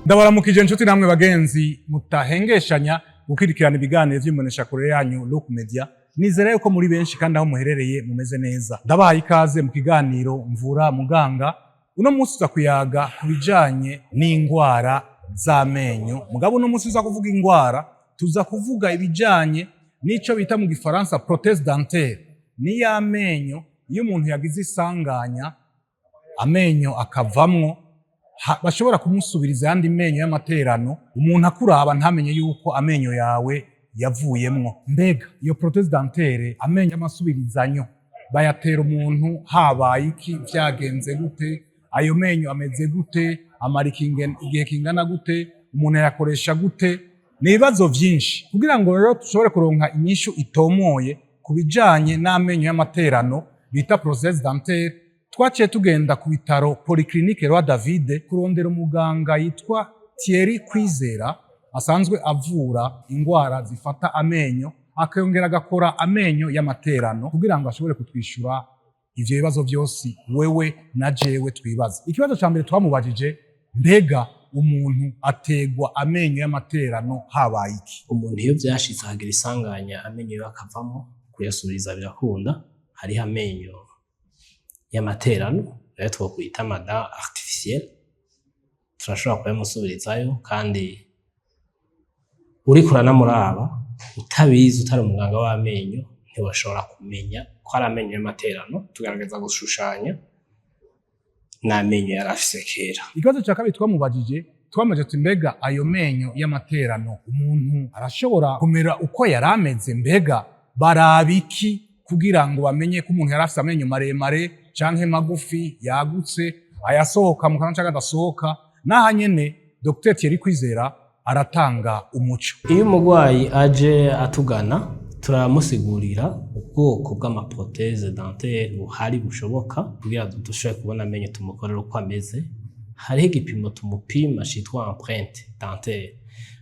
Ndabaramukije inshuti namwe bagenzi mutahengeshanya gukurikirana ibiganiro vy'imboneshakure yanyu Look Media. Nizera yuko muri benshi kandi aho muherereye mumeze neza. Ndabahaye ikaze mu kiganiro Mvura Muganga. Uno munsi tuza kuyaga ku bijanye n'ingwara z'amenyo. Mugabo uno munsi tuza kuvuga ingwara, tuza kuvuga ibijanye n'ico bita mu gifaransa prothèse dentaire. Ni y'amenyo iyo umuntu yagize isanganya amenyo akavamwo, bashobora kumusubiriza ayandi menyo y'amaterano, umuntu akuraba ntamenye yuko amenyo yawe yavuyemwo. Mbega iyo prothèse dentaire, amenyo y'amasubirizanyo, bayatera umuntu habaye iki? Vyagenze gute? Ayo menyo ameze gute? Amara igihe kingana gute? Umuntu ayakoresha gute? Ni ibibazo vyinshi. Kugira ngo rero dushobore kuronka inyishu itomoye ku bijanye n'amenyo y'amaterano bita prothèse dentaire, twaciye tugenda ku bitaro Polyclinique Roi David kurondera umuganga yitwa Thierry Kwizera, asanzwe avura ingwara zifata amenyo, akongera agakora amenyo y'amaterano, kugira ngo ashobore kutwishura ivyo bibazo vyose wewe na jewe twibaza. Ikibazo ca mbere twamubajije: mbega umuntu ategwa amenyo y'amaterano habaye iki? Umuntu iyo vyashitse akagira isanganya amenyo yiwe akavamo, kuyasubiriza birakunda. Hariho amenyo y'amaterano ayo twokwita ama dents artificielles, turashobora kuyamusubirizayo. Kandi uriko uranamuraba utabizi, utari umuganga w'amenyo, ntiwashobora kumenya ko ari amenyo y'amaterano. Tugerageza gushushanya n'amenyo yari afise kera. Ikibazo cya kabiri twamubajije, twamaze tuti: mbega ayo menyo y'amaterano umuntu arashobora kumera uko yari ameze? Mbega baraba iki kugira ngo bamenye ko umuntu yari afise amenyo maremare canke magufi, yagutse, ayasohoka mu kanwa canke adasohoka? N'aha nyene Dr Thierry Kwizera aratanga umuco. Iyo umurwayi aje atugana, turamusigurira ubwoko bw'ama prothèse dentaire buhari bushoboka kugira ngo dushobore kubona amenyo tumukorera uko ameze. Hariho igipimo tumupima citwa empreinte dentaire.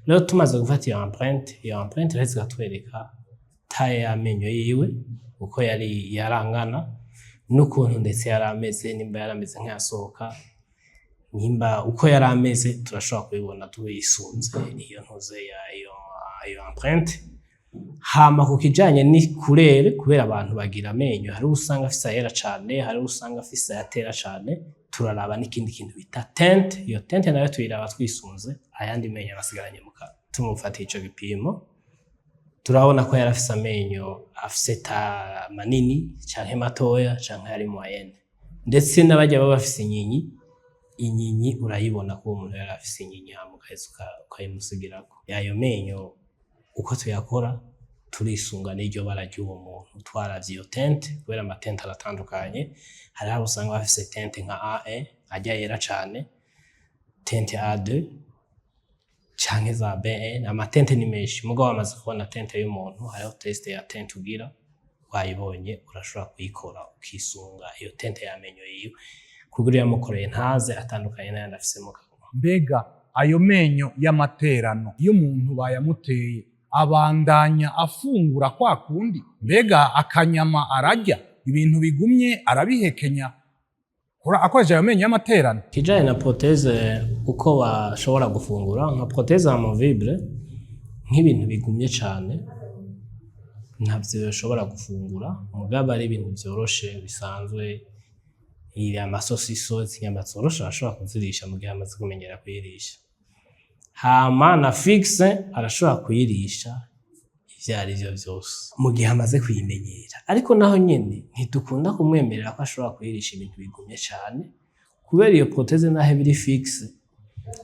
Rero tumaze gufata iyo empreinte, iyo empreinte iraheza ikatwereka taille y'amenyo yiwe, uko yari yarangana n'ukuntu ndetse yari ameze, nimba yari ameze nk'ayasohoka, nimba uko yari ameze turashobora kubibona tuyisunze iyo ntuze ya iyo empreinte. Hama ku kijanye n'i couleur, kubera abantu bagira amenyo, hariho usanga afise ayera cane, hariho usanga afise ayatera cane, turaraba n'ikindi kintu bita teinte. Iyo teinte nayo tuyiraba twisunze ayandi menyo aba asigaranye mu kanwa. Tumufatiye ico gipimo, turabona ko yari afise amenyo afise ta manini canke matoya canke ari moyenne. Ndetse n'abarya baba bafise inyinya, inyinya urayibona ko uwo muntu yari afise inyinya, hama ugaheza ukayimusigirako. Ayo menyo uko tuyakora, turisunga n'iryo bara ry'uwo muntu twaravye iyo teinte, kubera ama teinte aratandukanye. Hariho abo usanga bafise teinte nka A1, arya yera cane, teinte A2 canke za B1. Ama teinte ni menshi, mugabo wamaze kubona teinte y'umuntu, hariho test ya teinte ugira, wayibonye urashobora kuyikora ukisunga iyo teinte y'amenyo yiwe, kugira uyamukoreye ntaze atandukanye n'ayandi afise mu kanwa. Mbega ayo menyo y'amaterano iyo umuntu bayamuteye abandanya afungura kwa kundi? Mbega akanyama ararya, ibintu bigumye arabihekenya akoresheje ayo menyo y'amaterano? Kijanye na prothèse, uko bashobora gufungura, nka prothèse amovible, nk'ibintu bigumye cane ntavyo bashobora gufungura. Mugabo ari ibintu vyoroshe bisanzwe, iri amasosiso, inyama zoroshe, arashobora kuzirisha mu gihe amaze kumenyera kuyirisha. Hama na fixe arashobora kuyirisha ivyo arivyo vyose mu gihe amaze kuyimenyera. Ariko naho nyene ntidukunda kumwemerera ko ashobora kuyirisha ibintu bigumye cane, kubera iyo prothèse naho iba iri fixe,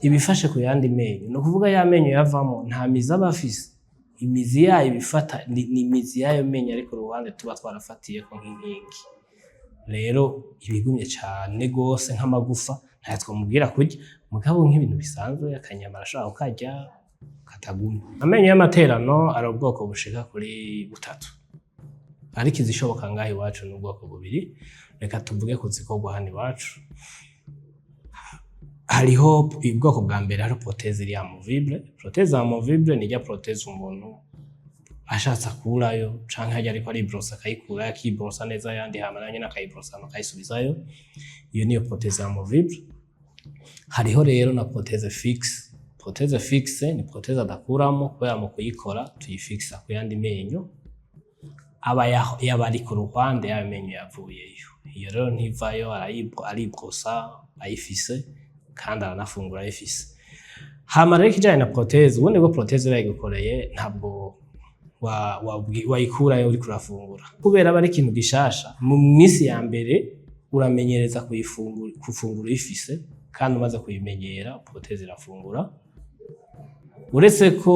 iba ifashe ku yandi menyo. Ni ukuvuga ya menyo yavamo nta mizi aba afise, imizi yayo ibifata ni imizi y'ayo menyo ari ku ruhande tuba twarafatiyeko nk'inkingi. Rero ibigumye cane gose nk'amagufa ntayo twamubwira kurya. Mugabo nk'ibintu bisanzwe, akanyama arashobora kukarya katagumye. Amenyo y'amaterano ari ubwoko bushika kuri butatu, ariko izishoboka ngaha iwacu ni ubwoko bubiri. Reka tuvuge ku zikorwa hano iwacu. Hariho ubwoko bwa mbere, hari prothèse iri amovible. Prothèse amovible ni irya prothèse umuntu ashatse akurayo, canke harya ariko aribrosa akayikurayo, akibrosa neza ayandi, hama nayo nyene akayibrosa hama akayisubizayo. Iyo niyo prothèse amovible. Hariho rero na prothèse fixe. Prothèse fixe ni prothèse adakuramo, kubera mu kuyikora tuyifixa ku yandi menyo aba yaba ari ku ruhande y'ayo menyo yavuyeyo. Iyo rero ntivayo, aribrosa ayifise kandi aranafungura ayifise. Hama rero ikijanye na prothèse, ubundi bwo prothèse bayigukoreye ntabwo wayikurayo uriko urafungura, kubera aba ari ikintu gishasha. Mu minsi ya mbere uramenyereza kuyifungura, gufungura uyifise, kandi umaze kuyimenyera prothèse irafungura. Uretse ko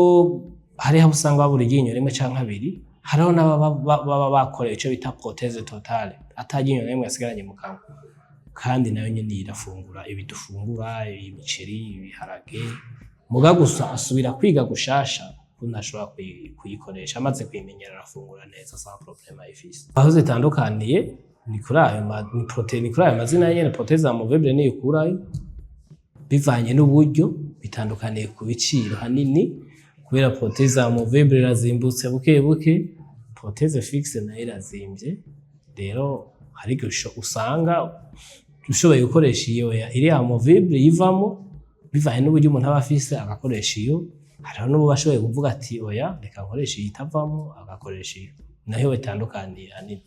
hariho abo usanga babura iryinyo rimwe canke abiri, hariho n'ababa baba bakorewe ico bita prothèse totale, ata ryinyo na rimwe yasigaranye mu kanwa, kandi nayo nyene irafungura ibi dufungura, imiceri, ibiharage. Muga gusa asubira kwiga gushasha ukuntu ashobora kuyikoresha. Amaze kuyimenyera arafungura neza sans problème ayifise. Aho zitandukaniye ni kuri ayo ni kuri ayo mazina nyene. Prothèse amovible niyo ukurayo. Bivanye n'uburyo bitandukaniye ku biciro hanini, kubera prothèse amovible irazimbutse buke buke, prothèse fixe nayo irazimvye. Rero hari igihe usanga ushoboye gukoresha iyo iri amovible yivamo, bivanye n'uburyo umuntu aba afise, agakoresha iyo. Hariho n'ubu ashoboye kuvuga ati: "Oya, reka nkoreshe iyi itavamo", agakoresha iyo. Naho bitandukaniye hanini.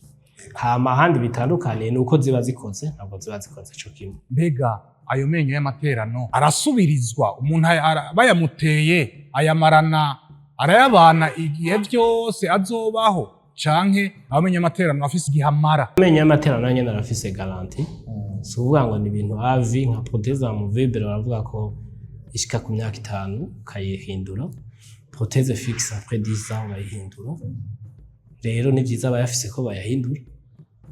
Hama ahandi bitandukaniye ni uko ziba zikoze, ntabwo ziba zikoze co kimwe. Mbega ayo menyo y'amaterano arasubirizwa? Umuntu bayamuteye ayamarana, arayabana igihe byose azobaho, canke ayo menyo y'amaterano afise igihe amara? Amenyo y'amaterano nayo nyene arafise garantie. Si ukuvuga ngo ni ibintu avi. Nka prothèse amovible baravuga ko ishika ku myaka 5 ukayihindura, prothèse fixe après 10 ans urayihindura. Rero ni vyiza abayafise ko bayahindura,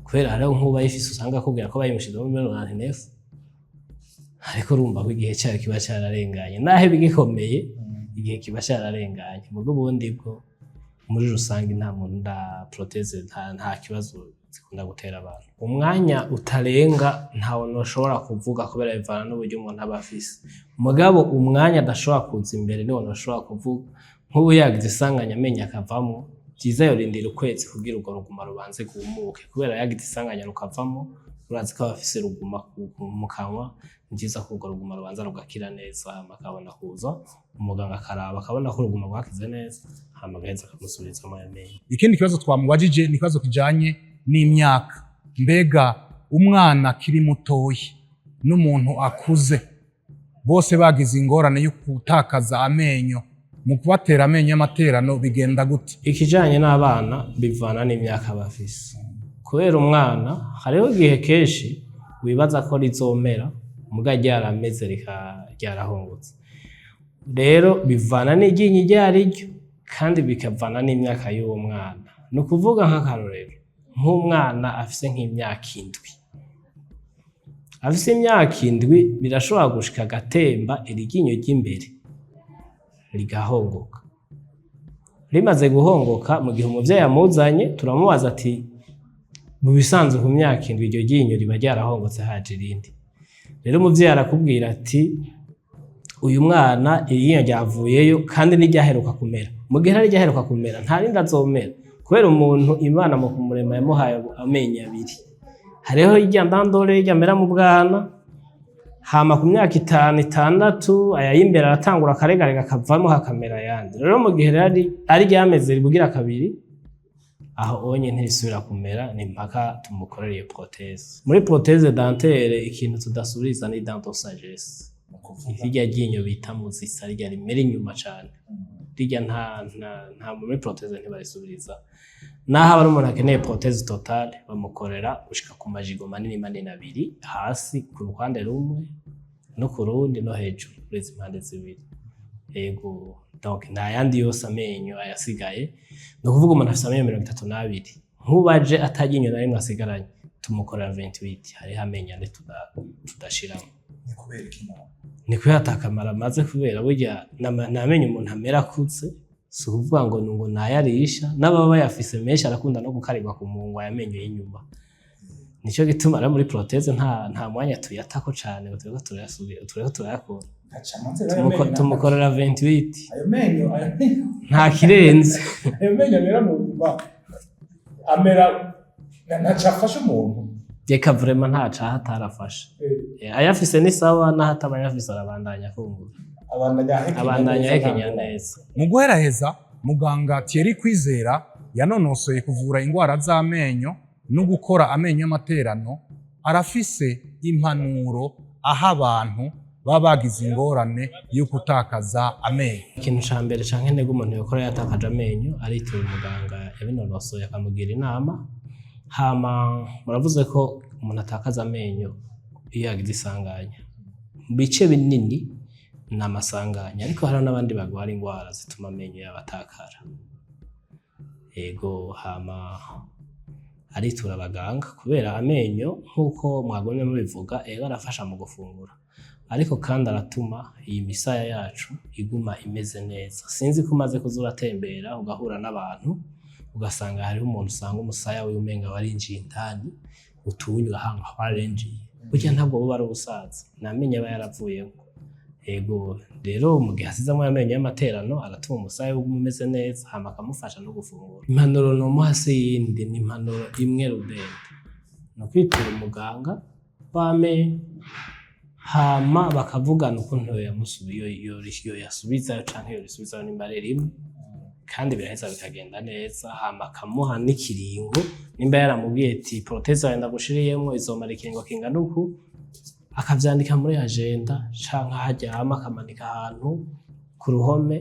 kubera hariho nk'ubu ayifise usanga akubwira ko bayimushize muri 99, ariko urumva ko igihe cyayo kiba cyararenganye. Naho ibigikomeye, igihe kiba cyararenganye. Mugo ubundi bwo muri rusange nta muntu, nta prothèse, nta kibazo zikunda gutera abantu. Umwanya utarenga ntawo noshobora kuvuga, kubera bivana n'uburyo umuntu aba afise. Mugabo umwanya adashobora kuza imbere niwo noshobora kuvuga. Nk'ubu yagize isanganya amenyo akavamwo, vyiza yorindira ukwezi kugira urwo ruguma rubanze rwumuke, kubera yagize isanganya rukavamo, urazi ko aba afise ruguma mu kanwa. Ni vyiza ko urwo ruguma rubanza rugakira neza, hama akabona kuza umuganga akaraba, akabona ko uruguma rwakize neza, hama agaheza akamusubizamo ayo menyo. Ikindi kibazo twamubajije ni ikibazo kijanye n'imyaka. Mbega umwana akiri mutoyi n'umuntu akuze bose bagize ingorane yo gutakaza amenyo, mu kubatera amenyo y'amaterano bigenda gute? Ikijanye n'abana bivana n'imyaka bafise, kubera umwana hariho igihe kenshi wibaza ko rizomera, muga ryarameze ryarahongotse. Rero bivana n'iryinyo iryo ari ryo, kandi bikavana n'imyaka y'uwo mwana. Ni ukuvuga nk'akarorero, nk'umwana afise nk'imyaka 7, afise imyaka 7, birashobora gushika agatemba iri ryinyo ry'imbere rigahongoka. Rimaze guhongoka, mu gihe umuvyeyi amuzanye turamubaza ati: "Mu bisanzwe ku myaka 7 iryo ryinyo riba ryarahongotse, haje irindi." Rero umuvyeyi arakubwira ati: "Uyu mwana iryinyo ryavuyeyo kandi ntiryaheruka kumera." Mu gihe ari ryaheruka kumera, nta rindi azomera, kubera umuntu Imana mu kumurema yamuhaye amenyo abiri. Hariho irya ndandore ryamera mu bwana, hama ku myaka 5, 6, aya y'imbere aratangura akaregarega, akavamo, hakamera ayandi. Rero mu gihe rero ari ryameze ribugira kabiri, aho onye ntirisubira kumera, ni mpaka tumukorere iyo prothèse. Muri prothèse dentaire ikintu tudasubiriza ni dent de sagesse, rirya ryinyo bita muzisa, rirya rimera inyuma cane. Rirya nta muri prothèse ntibarisubiriza. Naho aba ari umuntu akeneye prothèse totale, bamukorera gushika ku majigo manini manini abiri, hasi ku ruhande rumwe no ku rundi, no hejuru kuri izi mpande zibiri. Yego, donc nta yandi yose amenyo ayasigaye. Ni ukuvuga umuntu afise amenyo 32, nk'ubaje ataryinyo na rimwe asigaranye, tumukorera 28. Hariho amenyo ane tudashiramo. Ni kubera iki nawe? Ni kubera ata kamaro amaze, kubera burya ni amenyo umuntu amera akuze. Si ukuvuga ngo ni ngo nayarisha, n'ababa bayafise menshi arakunda no gukarirwa ku mungwa aya menyo y'inyuma. Nico gituma rero muri prothèse nta mwanya tuyatako cane ngo turiko turayasubira, turiko turayakura. Ntaca amaze rero ayo menyo. Tumukorera 28. Ayo menyo Nta kirenze. Ayo menyo amera mu nyuma, amera ntaca afasha umuntu. Reka, vraiment nta caha atarafasha. Ayafise ni sawa, naho ataba ayafise arabandanya afungura. Abandanya ahekenya Abandanya neza, ahekenya nta ngorane. neza. Mu guheraheza, muganga Thierry Kwizera yanonosoye kuvura indwara z'amenyo no gukora amenyo y'amaterano, arafise impanuro aho abantu baba bagize ingorane yo gutakaza amenyo. Ikintu ca mbere canke ntego umuntu yokora yatakaje amenyo, aritura umuganga yabinonosoye akamugira inama. Hama muravuze ko umuntu atakaza amenyo iyo yagize isanganya. Mu bice binini ni amasanganya, ariko hari n'abandi bagwara ingwara zituma amenyo yabo atakara. Ego, hama aritura abaganga, kubera amenyo, nk'uko mwagumye mubivuga, ego, arafasha mu gufungura, ariko kandi aratuma iyi misaya yacu iguma imeze neza. Sinzi ko umaze kuza uratembera ugahura n'abantu, ugasanga hariho umuntu usanga umusaya wiwe umenga warinjiye indani, utuwundi ugahanga warinjiye. Burya ntabwo buba ari ubusaza, ni amenyo aba yaravuyemo. Ego, rero mu gihe asizemwo amenyo y'amaterano, aratuma umusaya we uguma umeze neza, hama akamufasha no gufungura. Impanuro nomuha si yindi, ni impanuro imwe rudende: ni ukwitura umuganga w'amenyo, hama bakavugana ukuntu yoyasubizayo canke yorisubizayo nimba ari rimwe, kandi biraheza bikagenda neza. Hama akamuha n'ikiringo, nimba yaramubwiye ati: "Prothèse yawe ndagushiriyemwo izomara ikiringo kingana uku", akavyandika muri agenda canke aho aryama, akamanika ahantu ku ruhome,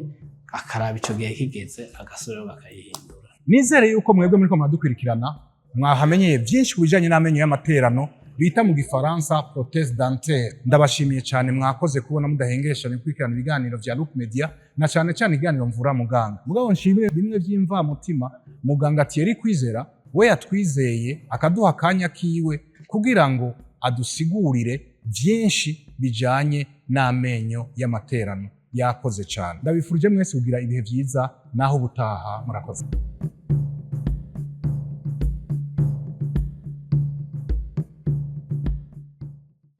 akaraba ico gihe kigeze agasubirayo bakayihindura. Nizere yuko mwebwe muriko muradukurikirana mwahamenyeye byinshi ku bijanye n'amenyo y'amaterano, bita mu gifaransa prothèse dentaire. Ndabashimiye cyane, mwakoze kubona mudahengesha gukurikirana ibiganiro vya Look Media, na cyane cyane ikiganiro Mvura Muganga. Mugabo nshimire bimwe by'imvamutima muganga Thierry Kwizera, we yatwizeye akaduha akanya kiwe kugira ngo adusigurire byinshi bijanye n'amenyo y'amaterano. Yakoze cyane. Ndabifurije mwese kugira ibihe byiza, naho ubutaha. Murakoze.